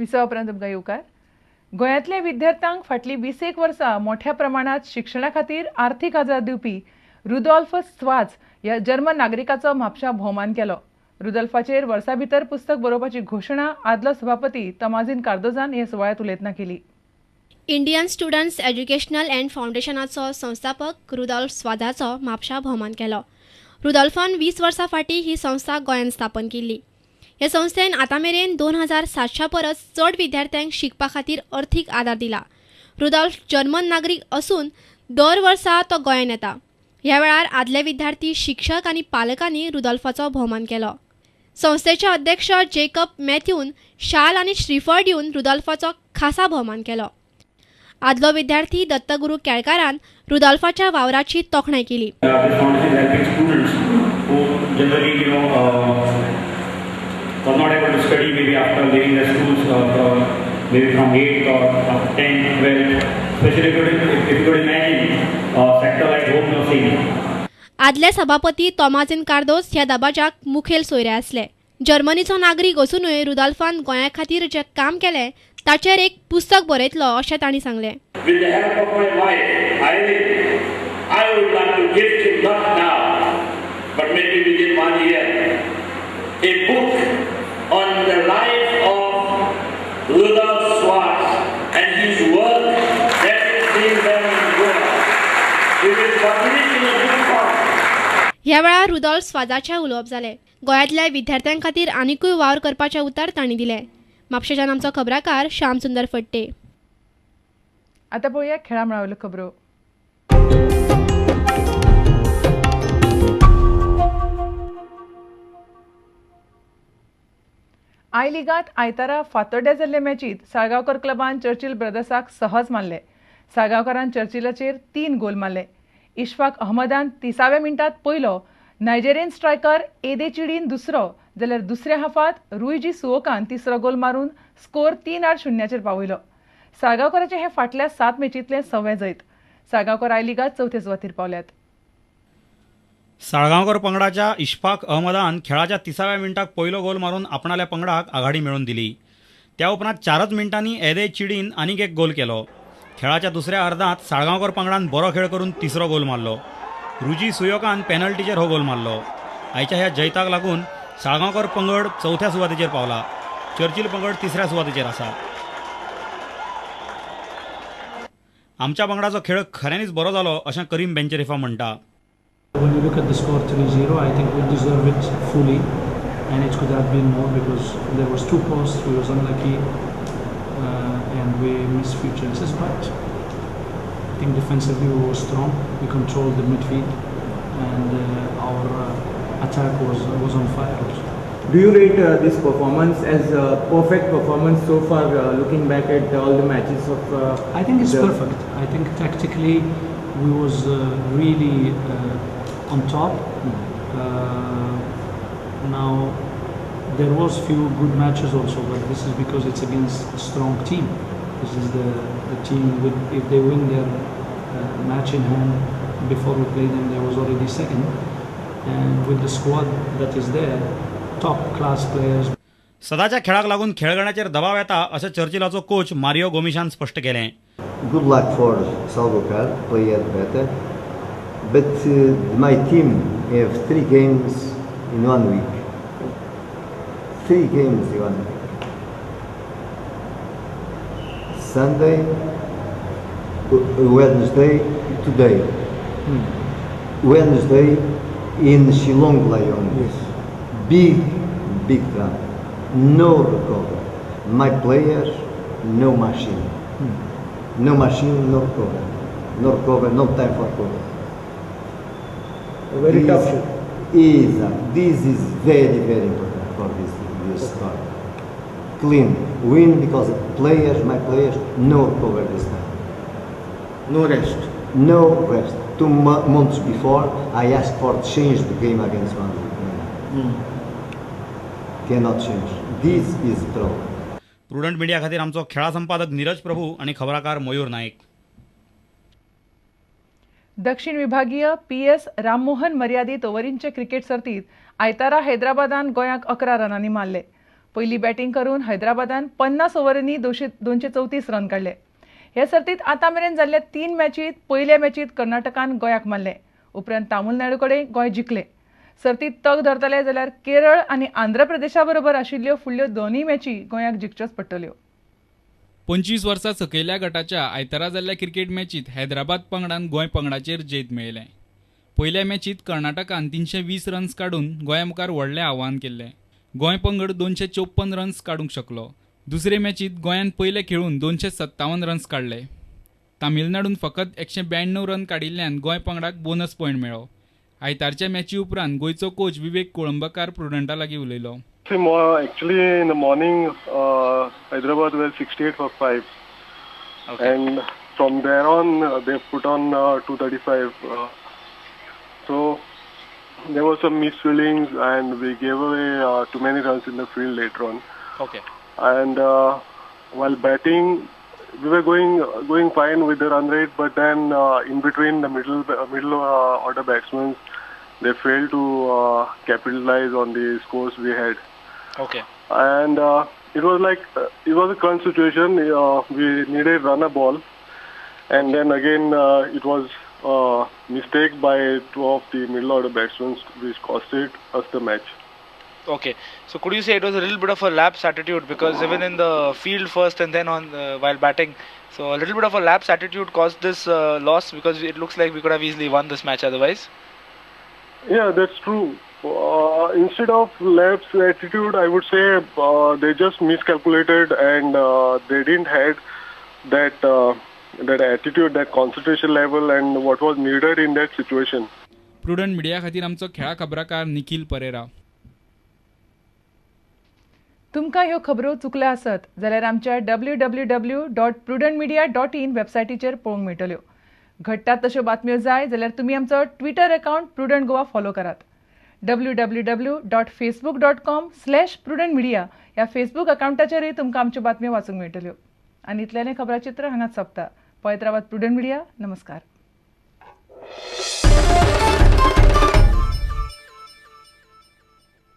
विसवा उपरांत तुमकां येवकार. गोंयांतल्या विद्यार्थ्यांक फाटलीं 20 वर्सां मोठ्या प्रमाणांत शिक्षणा खातीर आर्थीक आदार दिवपी रुदोल्फ स्वाज ह्या जर्मन नागरिकाचो म्हापशां भोवमान केलो. रुदोल्फाचेर वर्सा भितर पुस्तक बरोवपाची घोशणा आदलो सभापती तमाझीन कार्दोजान ह्या सुवाळ्यांत उलयतना केली. इंडियन स्टुडंट्स एज्युकेशनल अँड फावंडेशनाचो संस्थापक रुदोल्फ स्वाजाचो म्हापशां भोवमान केलो. रुदोल्फान 20 वर्सां फाटीं ही संस्था गोंयांत स्थापन केल्ली. हे संस्थेन आतां मेरेन 2700 परस चड विद्यार्थ्यांक शिकपा खातीर अर्थीक आदार दिला. रुदोल्फ जर्मन नागरीक असून दर वर्सा तो गोंयांत येता. ह्या वेळार आदले विद्यार्थी, शिक्षक आनी पालकांनी रुदोल्फाचो भोवमान केलो. संस्थेचे अध्यक्ष जेकब मॅथ्यून शाल आनी श्रीफळ दिवन रुदोल्फाचो खासा भोवमान केलो. आदलो विद्यार्थी दत्तगुरू केळकारान रुदोल्फाच्या वावराची तोखणाय केली. Were not able to study maybe after leaving the schools, maybe from 8 or 10, 12, especially if you could imagine a sector like home nursing. आदले सभापती तोमाझीन कार्दोज ह्या दबाज्याक मुखेल सोयरे आसले. जर्मनीचो नागरीक असूनय रुदोल्फान गोंया खातीर जें काम केलें ताचेर एक पुस्तक बरयतलो अशें तांणी सांगलें. With the help of my wife, Irene, I would like to gift him not now, but maybe within 1 year, a book on the life of Rudolf Schwarz and his work that is being done in Goa. We will publish in a book form. ह्या वेळार रुदोल्फ स्वाजाचें उलोवप जालें. गोंयांतल्या विद्यार्थ्यां खातीर आनिकूय वावर करपाचें उतर तांणी दिलें. म्हापशेंच्यान आमचो खबराकार श्याम सुंदर फट्टे. आतां पळोवया खेळा मळावयल्यो खबरो. I लिगांत आयतारा फातोड्ड्या जाल्ले मॅचींत साळगांवकर क्लबान चर्चिल ब्रदर्साक सहज मारले. साळगांवकारान चर्चिलाचेर 3 गोल मारले. इश्फाक अहमदान 30व्या मिनटांत पयलो, नायजेरियन स्ट्रायकर एदे चिडीन दुसरो, जाल्यार दुसऱ्या हाफांत रुईजी सुओकान तिसरो गोल मारून स्कोर 3-0 पावयलो. साळगांवकराचें हें फाटल्या 7 मॅचींतलें 6वें जैत. साळगांवकर I लिगांत चवथे सुवातेर पावल्यात. साळगांवकर पंगडाच्या इश्फाक अहमदान खेळाच्या 30व्या मिनटाक पयलो गोल मारून आपणाल्या पंगडाक आघाडी मेळोवन दिली. त्या उपरांत 4 मिनटांनी एदे चिडीन आनीक एक गोल केलो. खेळाच्या दुसऱ्या अर्दांत साळगांवकर पंगडान बरो खेळ करून तिसरो गोल मारलो. रुजी सुयोकान पेनल्टीचेर हो गोल मारलो. आयच्या ह्या जैताक लागून साळगांवकर पंगड चवथ्या सुवातेचेर पावला. चर्चिल पंगड तिसऱ्या सुवातेचेर आसा. आमच्या पंगडाचो खेळ खऱ्यांनीच बरो जालो अशें करीम बेंचेरिफा म्हणटा. When you look at the score 3-0, I think we deserve it fully, and it could have been more because there was 2 posts, we was unlucky, and we missed few chances. But I think defensively we were strong. We controlled the midfield, and our attack was on fire also. Do you rate this performance as a perfect performance so far, looking back at all the matches of? I think it's perfect. I think tactically we was really on top. Now there was few good matches also, but this is because it's against a strong team. This is the team with, if they win their match in hand before we play them, they was already second, and with the squad that is there, top class players. सदाच्या खेळाक लागून खेळगड्यांचेर दबाव येता अशें चर्चिलाचो coach Mario गोमिशान स्पश्ट केलें. Good luck for Salgaocar, play it better. But my team have 3 games in 1 week. 3 games in 1 week. Sunday, Wednesday, today. Wednesday in Shillong Lion. Yes. Big, big trouble. No recovery. My players, no machine. No machine, no recover. No recover, no time for recover. Very tough. This is very, very important for this sport. Clean win because players, my players, no recover this time. No rest. No rest. 2 months before, I asked for change the game against one. Cannot change. This is the problem. Prudent media खातीर आमचो खेळा संपादक नीरज प्रभू आनी खबराकार मयूर नायक. दक्षिण विभागीय PS Rammohan मर्यादीत ओव्हरींचे cricket सर्तीत आयतारा हैदराबादान गोंयाक 11 रनांनी मारले. पयली बॅटींग करून हैदराबादान 50 ओव्हरींनी 234 रन काडले. हे सर्तीत आतां मेरेन जाल्ल्या 3 मॅचीत पयल्या मॅचीत कर्नाटकान गोंयाक मारले, उपरांत तामिळनाडू कडेन गोंय जिखले. सर्तीत तग धरतले जाल्यार केरळ आनी आंध्र प्रदेशा बरोबर आशिल्ल्यो फुडल्यो दोनूय मॅची गोंयाक जिखच्योच पडटल्यो. 25 वर्सां सकयल्या गटाच्या आयतारा जाल्ल्या क्रिकेट मॅचीत हैदराबाद पंगडान गोंय पंगडाचेर जैत मेळयलें. पयल्या मॅचीत कर्नाटकान 320 रन्स काडून गोंया मुखार व्हडलें आव्हान केल्लें. गोंय पंगड 254 रन्स काडूंक शकलो. दुसरे मॅचीत गोंयान पयले खेळून 257 रन्स काडले. तामिळनाडून फकत 192 रन काडिल्ल्यान गोंय पंगडाक बोनस पॉयंट मेळ्ळो. आयतारच्या मॅची उपरांत गोंयचो कोच विवेक कोळंबकार प्रुडंटा लागीं उलयलो. Actually, in the morning, Hyderabad were 68 for 5, okay. And from there on, they put on 235. So there were some misfeelings, and we gave away too many runs in the field later on. Okay. And while batting, we were going fine with the run rate, but then in between the middle order batsmen, they failed to capitalize on the scores we had. Okay. And it was like it was a crunch situation. We needed run a ball, and then again it was a mistake by two of the middle order batsmen, which costed us the match. Okay, so could you say it was a little bit of a lapse attitude, because even in the field first and then on while batting, so a little bit of a lapse attitude caused this loss, because it looks like we could have easily won this match otherwise. Yeah, that's true. Instead of lapse attitude, I would say they just miscalculated, and they didn't have that that attitude, that concentration level, and what was needed in that situation. Prudent media खातीर आमचो खेळा खबराकार निखिल परेरा. तुमकां ह्यो खबरो चुकल्या आसत जाल्यार आमच्या www.prudentmedia.in वेबसायटीचेर पळोवंक मेळटल्यो. घडटात तश्यो बातम्यो जाय जाल्यार तुमी आमचो Twitter account Prudent Goa follow करात. www.facebook.com/prudentmedia ह्या फेसबूक अकावंटाचेरूय तुमकां आमच्यो बातम्यो वाचूंक मेळटल्यो. आनी इतल्यान खबराचित्र हांगाच सोंपता. पळयत रावात प्रुडंट मिडिया. नमस्कार.